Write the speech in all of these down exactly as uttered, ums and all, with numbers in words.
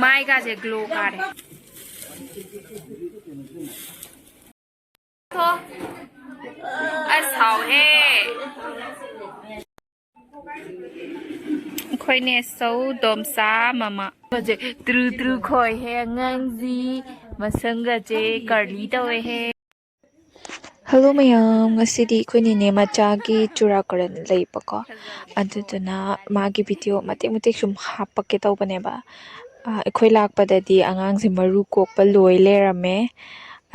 ꯃꯥꯏꯒꯥꯁꯦ ꯒ꯭ꯂꯣ ꯀꯥꯔꯦ꯫ ꯊꯣ꯫ ꯑꯁ, ꯍꯥꯎꯍꯦ꯫ ꯑꯩꯈꯣꯏꯅꯦ ꯁꯧ ꯗꯣꯝꯆꯥ ꯃꯃꯥ꯫ ꯇ꯭ꯔꯨ ꯇ꯭ꯔꯨ ꯈꯣꯏꯍꯦ ꯑꯉꯥꯡꯁꯤ꯫ ꯃꯁꯝꯒꯁꯦ ꯀꯔꯂꯤ ꯇꯧꯋꯦꯍꯦ꯫ ꯍꯜꯂꯣ ꯃꯌꯥꯝ, ꯉꯁꯤꯗꯤ ꯑꯩꯈꯣꯏ ꯅꯦꯅꯦ ꯃꯆꯥꯒꯤ ꯆꯨꯔꯥꯀꯔꯟ ꯂꯩꯕꯀꯣ, ꯑꯗꯨꯗꯨꯅ ꯃꯥꯒꯤ ꯚꯤꯗꯤꯑꯣ ꯃꯇꯦꯛ ꯃꯇꯦꯛ ꯁꯨꯝ ꯍꯥꯞꯄꯛꯀꯦ ꯇꯧꯕꯅꯦꯕ꯫ ꯑꯥ, ꯑꯩꯈꯣꯏ ꯂꯥꯛꯄꯗꯗꯤ ꯑꯉꯥꯡꯁꯦ ꯃꯔꯨ ꯀꯣꯛꯄ ꯂꯣꯏ ꯂꯩꯔꯝꯃꯦ꯫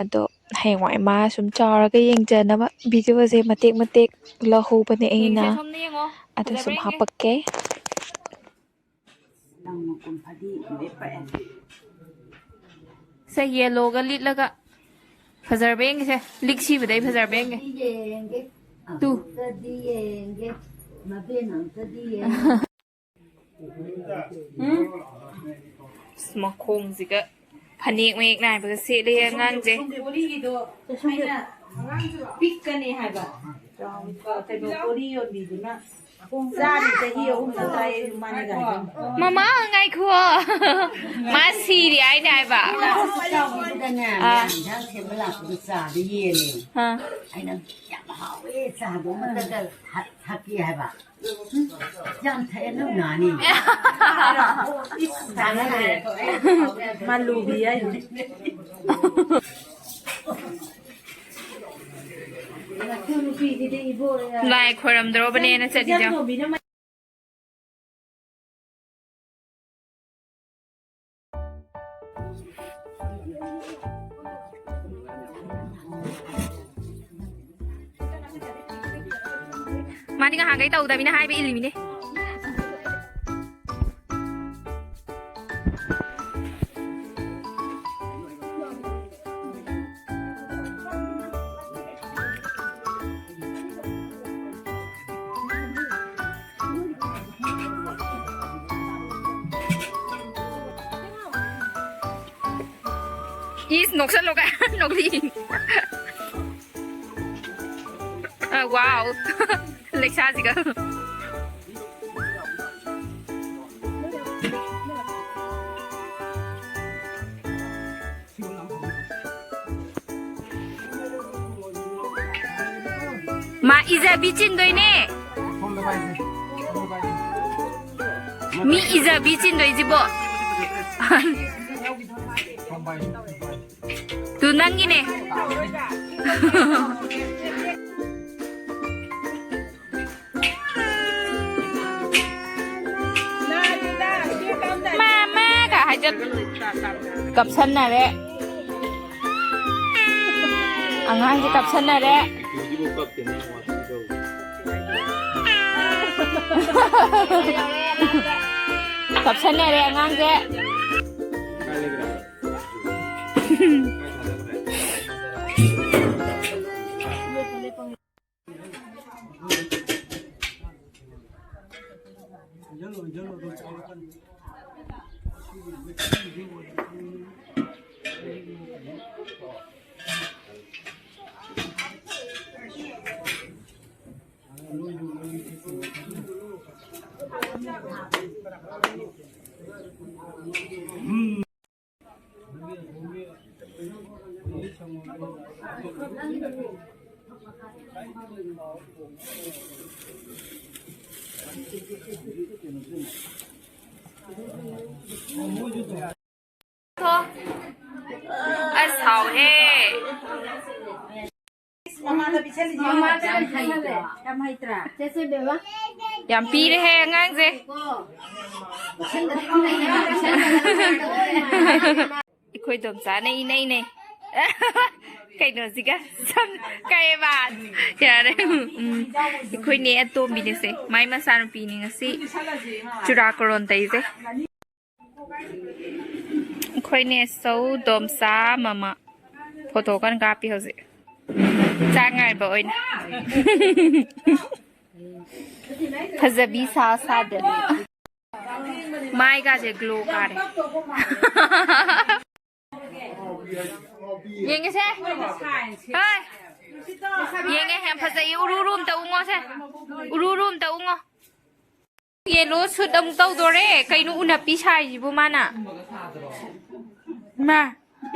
ꯑꯗꯣ ꯍꯌꯦꯡꯋꯥꯏ ꯃꯥ ꯁꯨꯝ ꯆꯥꯎꯔꯒ ꯌꯦꯡꯖꯅꯕ ꯚꯤꯗꯤꯑꯣꯁꯦ ꯃꯇꯦꯛ ꯃꯇꯦꯛ ꯂꯧꯍꯧꯕꯅꯦ ꯑꯩꯅ꯫ ꯌꯦꯡꯁꯦ, ꯁꯣꯝꯗ ꯌꯦꯡꯉꯣ꯫ ꯑꯗꯣ ꯐꯖꯕ꯭ꯔꯥ ꯁꯨꯝ ꯌꯦꯡꯒꯦ꯫ ꯍꯥꯞꯄꯛꯀꯦ꯫ ꯁꯦ, ꯌꯦꯂꯣꯒ ꯂꯤꯠꯂꯒ ꯐꯖꯔꯕ ꯌꯦꯡꯒꯦꯁꯦ꯫ ꯂꯤꯛ ꯁꯤꯕꯗꯩ ꯐꯖꯔꯕ ꯌꯦꯡꯒꯦ꯫ ꯌꯦꯡꯒꯦ꯫ ꯇꯨ꯫ ꯑꯝꯇꯗꯤ ꯌꯦꯡꯒꯦ꯫ ꯃꯕꯦꯟ ꯑꯝꯇꯗꯤ ꯌꯦꯡꯒꯦ꯫ ꯎꯝ? ꯑꯁ, ꯃꯈꯣꯡꯁꯤꯒ ꯐꯅꯦꯛ ꯃꯌꯦꯛ ꯅꯥꯏꯕꯒ ꯁꯦꯠꯂꯦ ꯑꯉꯥꯡꯁꯦ꯫ ꯄꯤꯛꯀꯅꯤ ꯍꯥꯏꯕ꯫ ꯀꯩꯅꯣ ꯕꯣꯔꯤ ꯌꯣꯟꯕꯤꯗꯨꯅ ꯆꯥꯔꯤ ꯆꯍꯤ ꯑꯍꯨꯝ ꯆꯠꯇ꯭ꯔꯥ ꯑꯩ ꯃꯥꯅ ꯒꯥꯔꯤ꯫ ꯃꯃꯥ ꯉꯥꯏꯈꯨꯑꯣ꯫ ꯃꯥ ꯁꯤꯔꯤ ꯍꯥꯏꯅꯦ ꯍꯥꯏꯕ꯫ ꯆꯥꯎꯕꯗꯨꯗꯅꯦ, ꯑꯥ꯫ ꯃꯌꯥꯝ ꯏꯟꯖꯥꯡ ꯁꯦꯝꯕ ꯂꯥꯛꯄꯗ ꯆꯥꯗꯣ ꯌꯦꯜꯂꯦ꯫ ꯑꯥ꯫ ꯑꯩꯅ ꯌꯥꯝ ꯍꯥꯎꯋꯦ ꯆꯥꯗꯣ ꯑꯃꯇꯒ ꯊꯛ-, ꯊꯛꯀꯦ ꯍꯥꯏꯕ꯫ ꯌꯥꯝ ꯊꯛꯑꯦ ꯅꯪ ꯅꯥꯅꯤ꯫ ꯏꯁ ꯀꯥꯟꯅꯗ꯭ꯔꯦ꯫ ꯃꯥ ꯂꯨꯕꯤ ꯍꯥꯏꯅꯤ꯫ ꯂꯥꯏ ꯈꯣꯏꯔꯝꯗ꯭ꯔꯣꯕꯅꯦꯅ ꯆꯠꯂꯤꯗꯣ꯫ ꯃꯥꯗꯤ ꯉꯍꯥꯟꯈꯩ ꯇꯧꯗꯕꯅꯤꯅ ꯍꯥꯏꯕ ꯏꯜꯂꯤꯃꯤꯅꯦ꯫ ꯏꯁ, ꯅꯣꯛꯁꯜꯂꯣ ꯀꯥꯏ, ꯅꯣꯛꯂꯤ꯫ ꯑ, wow꯫ ꯂꯩꯁꯥꯁꯤꯒ꯫ ꯏꯖꯕꯤ ꯆꯤꯟꯗꯣꯏꯅꯦ꯫ ꯃꯤ ꯏꯖꯕꯤ ꯆꯤꯟꯗꯣꯏꯁꯤꯕꯣ꯫ ꯇꯨ ꯅꯪꯒꯤꯅꯦ꯫ ꯃꯥꯃꯥꯒ ꯍꯥꯏꯖꯜ-, ꯀꯞꯁꯟꯅꯔꯦ꯫ ꯑꯉꯥꯡꯁꯦ ꯀꯞꯁꯟꯅꯔꯦ꯫ ꯀꯞꯁꯟꯅꯔꯦ ꯑꯉꯥꯡꯁꯦ꯫ ꯑꯁ, ꯍꯥꯎꯍꯦ꯫ ꯃꯃꯥꯗ ꯄꯤꯁꯜꯂꯤꯁꯤ꯫ ꯃꯃꯥꯗ ꯌꯥꯝ ꯍꯩꯇ꯭ꯔꯥ? ꯌꯥꯝ ꯍꯩꯇ꯭ꯔꯥ? ꯆꯦꯆꯦ ꯕꯦꯕꯥ꯫ ꯌꯥꯝ ꯄꯤꯔꯦꯍꯦ ꯑꯉꯥꯡꯁꯦ꯫ ꯀꯣ꯫ ꯄꯤꯁꯟꯗꯗꯤ ꯀꯃꯥꯏꯅ ꯄꯤꯁꯟꯗꯗꯤ ꯀꯃꯥꯏꯅ꯫ ꯑꯩꯈꯣꯏ ꯗꯣꯝꯆꯥꯅ ꯏꯅꯩꯅꯩ꯫ ꯀꯩꯅꯣꯁꯤꯒ ꯁꯝ-, ꯀꯩꯕ? ꯌꯥꯔꯦ꯫ ꯎꯝ꯫ ꯑꯩꯈꯣꯏꯅꯦ ꯑꯇꯣꯝꯕꯤꯅꯦꯁꯦ꯫ ꯃꯥꯏ ꯃꯆꯥꯅꯨꯄꯤꯅꯤ ꯉꯁꯤ꯫ ꯆꯨꯔꯥꯀꯣꯔꯣꯟ ꯇꯩꯁꯦ꯫ ꯑꯩꯈꯣꯏꯅꯦ ꯆꯧ, ꯗꯣꯝꯆꯥ, ꯃꯃꯥ꯫ ꯐꯣꯇꯣ ꯀꯟꯅ ꯀꯥꯞꯄꯤ ꯍꯧꯖꯤꯛ꯫ ꯆꯥꯛ ꯉꯥꯏꯕ ꯑꯣꯏꯅ꯫ ꯐꯖꯕꯤ ꯁꯥ ꯁꯥꯗꯅ꯫ ꯃꯥꯏꯒꯥꯁꯦ ꯒ꯭ꯂꯣ ꯀꯥꯔꯦ꯫ ꯌꯦꯡꯉꯦꯁꯦ꯫ ꯍꯣꯏ꯫ ꯌꯦꯡꯉꯦ, ꯌꯥꯝ ꯐꯖꯩꯌꯦ꯫ ꯎꯔꯨ ꯎꯔꯨ ꯑꯝꯇ ꯎꯪꯉꯣꯁꯦ꯫ ꯎꯔꯨ ꯎꯔꯨ ꯑꯝꯇ ꯎꯪꯉꯣ꯫ ꯌꯦꯂꯣ ꯁꯨꯠ ꯑꯃꯨꯛ ꯇꯧꯗꯣꯔꯦ꯫ ꯀꯩꯅꯣ ꯎꯅꯞꯄꯤ ꯁꯥꯏꯁꯤꯕꯨ ꯃꯥꯅ? ꯃꯥ,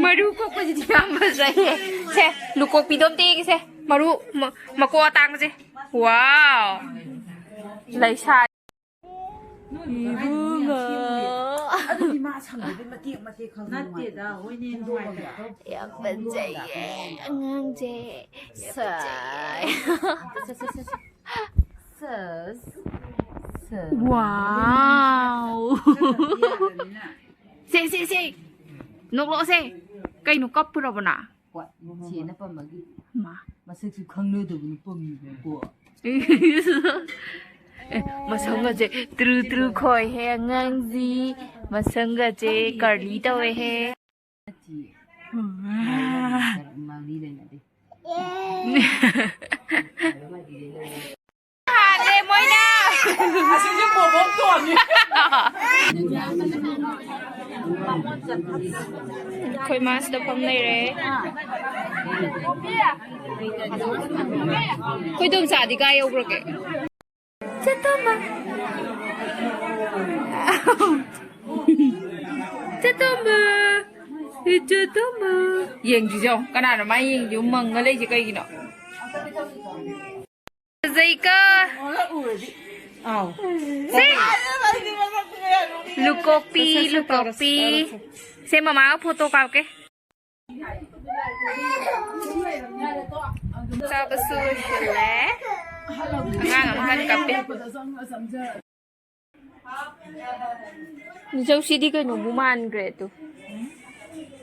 ꯃꯔꯨ ꯀꯣꯛꯄꯁꯤꯗꯤ ꯌꯥꯝ ꯐꯖꯩꯌꯦ꯫ ꯁꯦ, ꯂꯨꯀꯣꯛꯄꯤꯗꯣ ꯑꯝꯇ ꯌꯦꯡꯒꯦꯁꯦ꯫ ꯃꯔꯨ ꯃ-, ꯃꯀꯣꯛ ꯑꯇꯥꯡꯕꯁꯦ꯫ ꯋꯥꯎ꯫ ꯂꯩꯁꯥ꯫ ꯏꯕꯨꯡꯉꯣ꯫ ꯑꯗꯨꯗꯤ ꯃꯥ ꯁꯪꯕꯗꯤ ꯃꯇꯦꯛ ꯃꯇꯦꯛ ꯈꯪ ꯅꯠꯇꯦꯗ, ꯍꯣꯏꯅꯦ, ꯅꯨꯡꯉꯥꯏꯇꯕ꯫ ꯌꯥꯝ ꯐꯖꯩꯌꯦ ꯑꯉꯥꯡꯁꯦ꯫ ꯁꯥꯏ꯫ ꯁꯁ꯫ ꯁꯁ꯫ ꯋꯥꯎ꯫ ꯁꯦ, ꯁꯦ, ꯁꯦ꯫ ꯅꯣꯛꯂꯛꯑꯣꯁꯦ꯫ ꯀꯩꯅꯣ, ꯀꯞꯄꯨꯔꯕꯣ ꯅꯪ? ꯍꯣꯏ, ꯁꯦꯟꯅ ꯄꯝꯕꯒꯤ꯫ ꯃꯥ꯫ ꯃꯁꯛꯁꯨ ꯈꯪꯅꯗꯕꯅ ꯄꯝꯃꯤꯕꯀꯣ꯫ ꯑꯦ, ꯃꯁꯝꯒꯁꯦ ꯇ꯭ꯔꯨ ꯇ꯭ꯔꯨ ꯈꯣꯏꯍꯦ ꯑꯉꯥꯡꯁꯤ꯫ ꯃꯁꯝꯒꯁꯦ curly ꯇꯧꯋꯦꯍꯦ꯫ ꯅꯠꯇꯤꯌꯦ꯫ ꯃꯥꯔꯤ ꯂꯩꯅꯗꯦ꯫ ꯍꯥꯜꯂꯦ ꯃꯣꯏꯅ꯫ ꯑꯁꯤꯁꯦ ꯄꯣꯕꯣꯝ ꯇꯣꯟꯅꯤ꯫ ꯑꯩꯈꯣꯏ ꯃꯥꯁꯤꯗ ꯐꯝ ꯂꯩꯔꯦ꯫ ꯑꯩꯈꯣꯏ ꯏꯗꯣꯝꯆꯥꯗꯤ ꯀꯥꯏ ꯌꯧꯈ꯭ꯔꯒꯦ? ꯆꯦꯇꯣꯝꯕ꯫ ꯆꯦꯇꯣꯝꯕ꯫ ꯆꯦꯇꯣꯝꯕ꯫ ꯌꯦꯡꯁꯤꯁꯦ ꯌꯦꯡꯉꯣ꯫ ꯀꯅꯥꯅꯣ ꯃꯥ ꯌꯦꯡꯉꯤꯁꯦ? ꯃꯪꯉ ꯂꯩꯁꯦ ꯀꯩꯒꯤꯅꯣ? ꯐꯖꯩꯀꯣ꯫ ꯑꯥꯎ꯫ ꯁꯦ꯫ ꯂꯨꯀꯣꯛꯄꯤ, ꯁꯠ ꯁꯠ ꯁꯠ ꯇꯧꯔꯁꯤ, ꯂꯨꯀꯣꯛꯄꯤ꯫ ꯇꯧꯔꯁꯤ꯫ ꯁꯦ, ꯃꯃꯥꯒ ꯐꯣꯇꯣ ꯀꯥꯞꯀꯦ꯫ ꯆꯥꯕꯁꯨ ꯂꯣꯏꯁꯤꯜꯂꯦ꯫ ꯑꯉꯥꯡ ꯑꯃ ꯀꯟꯅ ꯀꯞꯄꯤ꯫ ꯅꯤꯖꯧꯁꯤꯗꯤ ꯀꯩꯅꯣꯕꯨ ꯃꯥꯟꯈ꯭ꯔꯦ ꯑꯗꯨ꯫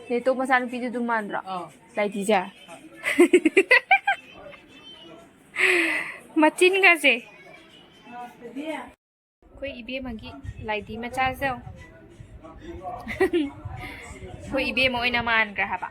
ꯅꯦꯇꯣ ꯃꯆꯥꯅꯨꯄꯤꯗꯨ ꯑꯗꯨꯝ ꯃꯥꯟꯗ꯭ꯔꯣ? ꯑꯥꯎ꯫ ꯂꯥꯏꯗꯤꯁꯦ꯫ ꯃꯆꯤꯟꯒꯁꯦ꯫ ꯑꯩꯈꯣꯏ ꯏꯕꯦꯝꯃꯒꯤ ꯂꯥꯏꯗꯤ ꯃꯆꯥꯁꯦ ꯌꯦꯡꯉꯨ꯫ ꯑꯩꯈꯣꯏ ꯏꯕꯦꯝꯃ ꯑꯣꯏꯅ ꯃꯥꯟꯈ꯭ꯔꯦ ꯍꯥꯏꯕ꯫